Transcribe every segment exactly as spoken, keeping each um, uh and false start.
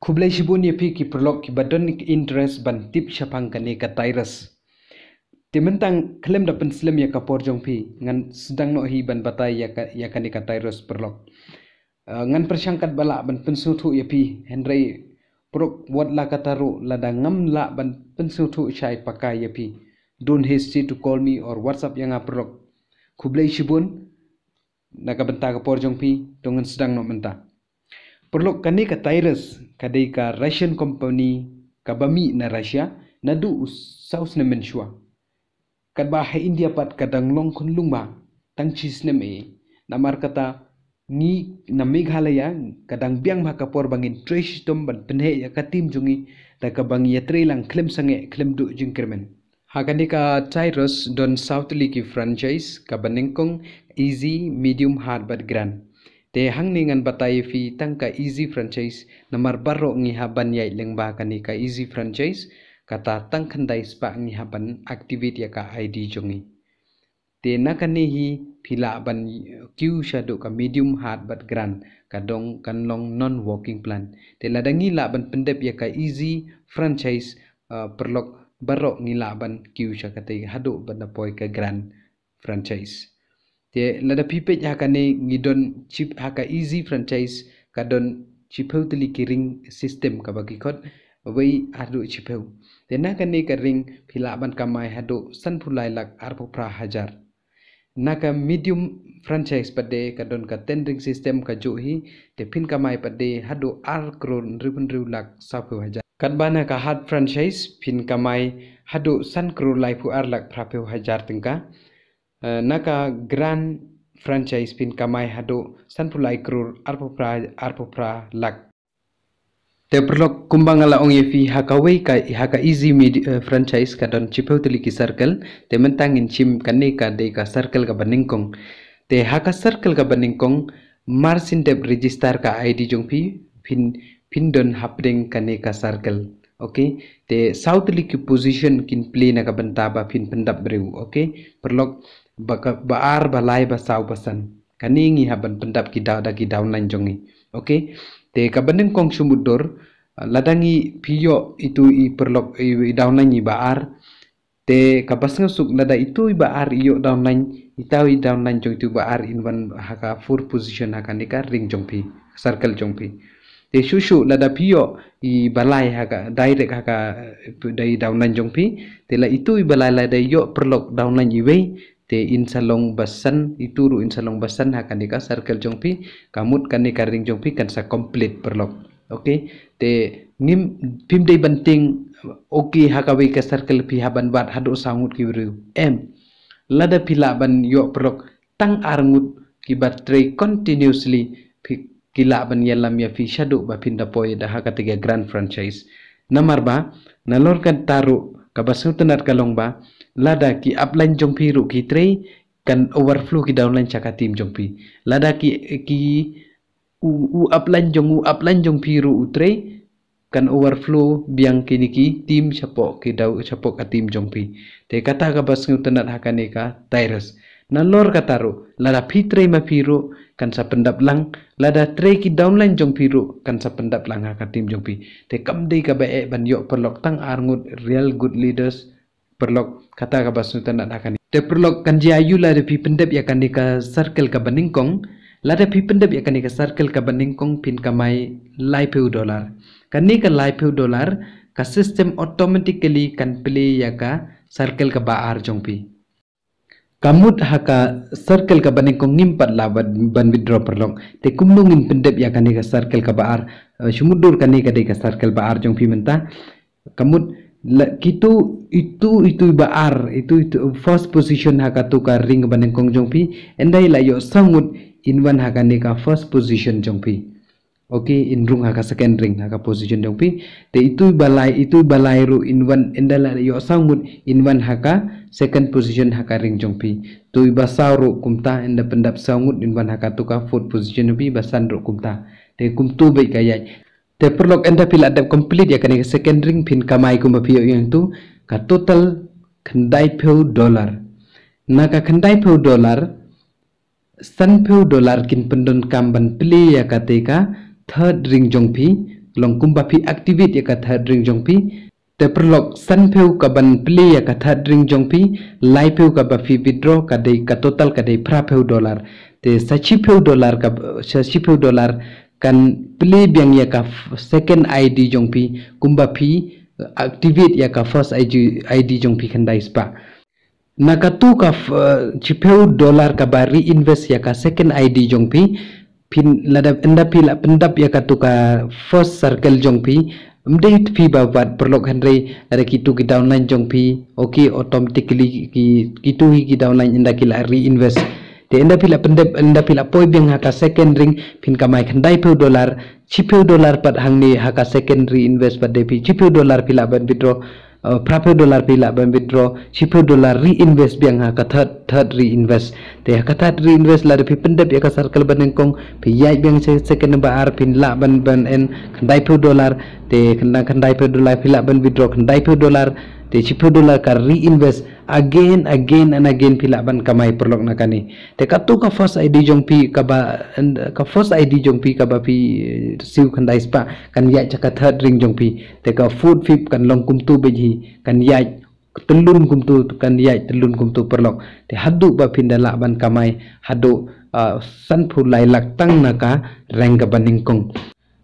Khublei shibun ïa phi ki paralok kiba don interest ban tip shaphang kane ka Tirus. Te mynta khlem da pynslem ïa ka por jong phi, ngan sdang noh hi ban batai ïa ka, ïa kane ka Tirus paralok. Uh, ngan pyrshang katba lah ban pynsngewthuh ïa phi, hynrei paralok wat la katta ruh lada ngam lah ban pynsngewthuh shai paka ïa phi, don't hesitate to call me or WhatsApp ïa nga paralok. Khublei shibun na ka bynta ka por jong phi, to ngan sdang noh mynta. Paralok, kane ka Tirus ka dei ka Russian company kaba mih na Russia naduh u saw snem mynshuwa. Katba ha India pat ka dang long khunlung bha tang shi snem eh. Namar kata ngi na Meghalaya ka dang biang bha ka por ba ngin trei shitom ban pynheh ïa ka team jong ngi da kaba ngi ïatrei lang khlem sangeh khlem duh jingkyrmen. Ha kane ka Tirus don saw tylli ki franchise, kaba nyngkong, easy, medium, hard bad grand. Te hangne ngan batai ïa phi tang ka easy franchise, namar baroh ngi hap ban ïaid lyngba kane ka easy franchise, kata tang khyndai spah ngi hap ban activate ïa ka I D jong ngi. Te na kane hi phi lah ban queue shaduh ka medium, hard bad grand, ka dang kan long non working plan. Te lada ngi lah ban pyndep ïa ka easy franchise, uh, paralok, baroh ngi lah ban queue sha kata haduh ban da poi ka grand franchise. Te lada phi peit ha kane ngi don ship ha ka easy franchise ka don shiphew tylli ki ring system kaba ki khot wei haduh shiphew. Te na kane ka ring phi lah ban kamai haduh sanphew lai lak arphew phra hajar. Na ka medium franchise pat de ka don ka ten ring system ka juh hi, te phin kamai pat de haduh ar klur hynriewphew hynriew lak sawphew hajar. Katba na ka hard franchise phin kamai haduh san klur laiphew ar lak phraphew hajar tyngka. Eh, na ka grand franchise phin kamai haduh sanphew lai klur arphew phra, arphew phra lak. Te paralok, kumba nga la ong ïa phi ha kawei ka, ha ka easy medi-, eh, franchise ka don shiphew tylli ki circle, te mynta ngin shim kane ka dei ka circle kaba nyngkong. Te ha ka circle kaba nyngkong, mar shin dep register ka I D jong phi, phin, phin don hapdeng kane ka circle. Okay, te saw tylli ki position kin play na ka bynta ba phin pyndap briew. Okay, paralok, ba ka, ba ar, ba lai, ba saw, ba san. Kane ngi hap ban pyndap ki daw, da ki downline jong ngi. Okay, te kaba nyngkong shu mutdur, lada ngi phi ïoh itu i paralok i, i downline i ba ar, te kaba sngewsuk lada itu i ba ar i ïoh downline, itu i downline jong itu i ba ar in wan ha ka fourth position ha kane ka ring jong phi, circle jong phi. Te shu shu lada phi ïoh i ba lai ha ka direct ha ka, eh, dei downline jong phi, te la itu i ba lai lada ïoh paralok downline iwei, te in sa long ba san, itu ruh in sa long ba san ha kane ka circle jong phi, ka mut kane ka ring jong phi kan sa complete paralok. Okay, te ngim, phim dei ban tieng, okay, ha kawei ka circle phi hap ban wad haduh saw ngut ki briew. Em, lada phi lah ban ïoh paralok tang ar ngut kiba trei continuously, phi, ki lah ban ïalam ïa phi shaduh ba phin da poi da ha kata ka grand franchise. Namar ba nalor kata ruh kaba sngewtynnat ka long ba lada ki upline jong phi ruh ki trei, kan overflow ki downline sha ka team jong phi. Lada ki, ki u, u upline jong, u upline jong phi ruh u trei, kan overflow biang kine ki team shapoh ki daw, shapoh ka team jong phi. Te kata kaba sngewtynnat ha kane ka Tirus. Nalor kata ruh, lada phi trei ma phi ruh kan sa pyndap lang, lada trei ki downline jong phi ruh kan sa pyndap lang ha ka team jong phi. Te kam dei kaba eh ban ïoh paralok tang ar ngut real good leaders, paralok, kata kaba sngewtynnat ha kane. Te paralok, kan jia aiu lada phi pyndep ïa kane ka circle kaba nyngkong? Lada phi pyndep ïa kane ka circle kaba nyngkong phin kamai laiphew dollar. Kane ka laiphew dollar ka system automatically kan play ïa ka circle kaba ar jong phi. Ka mut ha ka circle kaba nyngkong ngim pat lah ban, ban withdraw paralok. Te kumno ngin pyndep ïa kane ka circle kaba ar? Eh, shu mutdur, kane ka dei ka circle ba ar jong phi mynta. Ka mut la, kitu, itu, itu i ba ar, itu, itu first position ha katu ka ring ba nyngkong jong phi. Ynda i la ïoh saw ngut in wan ha kane ka first position jong phi. Okay, in rung ha ka second ring ha ka position jong phi. Te itu i ba lai, itu i ba lai ruh in wan, ynda la ïoh saw ngut in wan ha ka second position ha ka ring jong phi. Tu i ba saw ruh kumta, ynda pyndap saw ngut in wan ha katu ka fourth position jong phi, ba san ruh kumta. Te kumtu beit ka ïaid. Te paralok, ynda phi la dep complete ïa kane ka second ring phin kamai kumba phi ïoh ïa ntu, ka total khyndaiphew dollar. Na ka khyndaiphew dollar, sanphew dollar kin pyndonkam ban play ïa kata ka third ring jong phi, long kumba phi activate ïa ka third ring jong phi. Te paralok, sanphew kaban plie ïa ka third ring jong phi, laiphew kaba phi withdraw, ka dei ka total ka dei phraphew dollar. Te sa shiphew dollar ka, sa shiphew dollar kan plie biang ïa ka f-, second I D jong phi, kumba phi activate ïa ka first I D, I D jong phi khyndai spah. Na katu ka f-, eh, shiphew dollar kaba reinvest ïa ka second I D jong phi, phin lada ynda phi la pyndap ïa katu ka first circle jong phi, ym dei phi ba wad paralok hynrei lada kitu ki downline jong phi, okay, automatically ki, kitu hi ki downline ynda ki la reinvest. Te ynda phi la pyndap, ynda phi la poi biang ha ka second ring, phin kamai khyndaiphew dollar, shiphew dollar pat hangne ha ka second reinvest pat dei phi, shiphew dollar phi lah ban withdraw, uh, phraphew dollar phi lah ban withdraw, shiphew dollar reinvest biang ha ka third, third reinvest. Te ha ka third reinvest lada phi pyndep ïa ka circle banyngkong, phi ïaid biang sha second number ar, phin lah ban, ban earn khyndaiphew dollar, te khynda-, khyndaiphew dollar phi lah ban withdraw khyndaiphew dollar, te shiphew dollar ka reinvest again, again and again phi lah ban kamai paralok na kane. Te katu ka first I D jong phi kaba, ka first I D jong phi kaba phi, eh, siew khyndai spah kan ïaid sha ka third ring jong phi. Te ka fourth, fifth kan long kumtu beit hi, kan ïaid tylun kumtu, kan ïaid tylun kumtu paralok. Te haduh ba phin da lah ban kamai haduh, ah, sanphew lai lak tang na ka rank kaba nyngkong.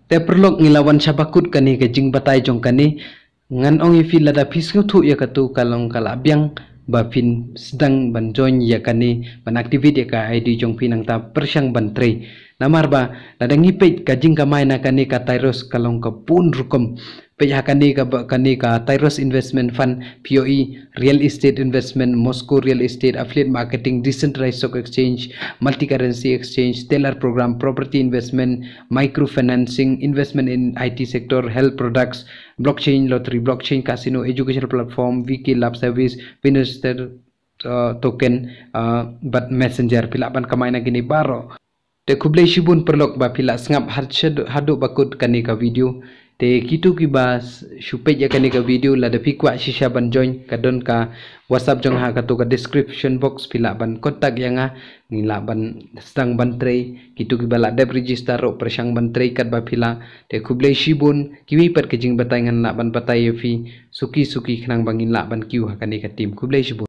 Te paralok, ngi la wan sha bakut kane ka jingbatai jong kane. Ngan ong ïa phi lada phi sngewthuh ïa katu ka long ka la biang ba phin sdang ban join ïa kane, ban activate ïa ka I D jong phi, nangta pyrshang ban trei. Namar ba lada ngi peit ka jingkamai na kane ka Tyros ka long ka bun rukom. Peit ha kane ka ba, kane ka Tyros Investment Fund, P O E, Real Estate Investment, Moscow Real Estate, Affiliate Marketing, Decentralized Stock Exchange, Multi Currency Exchange, Stellar Program, Property Investment, Microfinancing, Investment in I T Sector, Health Products, Blockchain Lottery, Blockchain Casino, Educational Platform, V K Lab Service, Vinester, uh, Token, uh, bad Messenger. Phi lah ban kamai na kine baroh. Te khublei shibun paralok ba phi la sngap haduh, haduh bakut kane ka video. Te kitu kiba s-, shu peit ïa kane ka video, lada phi kwah shisha ban join, ka don ka WhatsApp jong nga ha katu ka description box, phi lah ban contact ïa nga, ngi lah ban sdang ban trei. Kitu kiba la dep register ruh pyrshang ban trei katba phi lah. Te khublei shibun, kiwei pat ka jingbatai ngan lah ban batai ïa phi suki suki khnang ba ngin lah ban kiew ha kane ka team. Khublei shibun.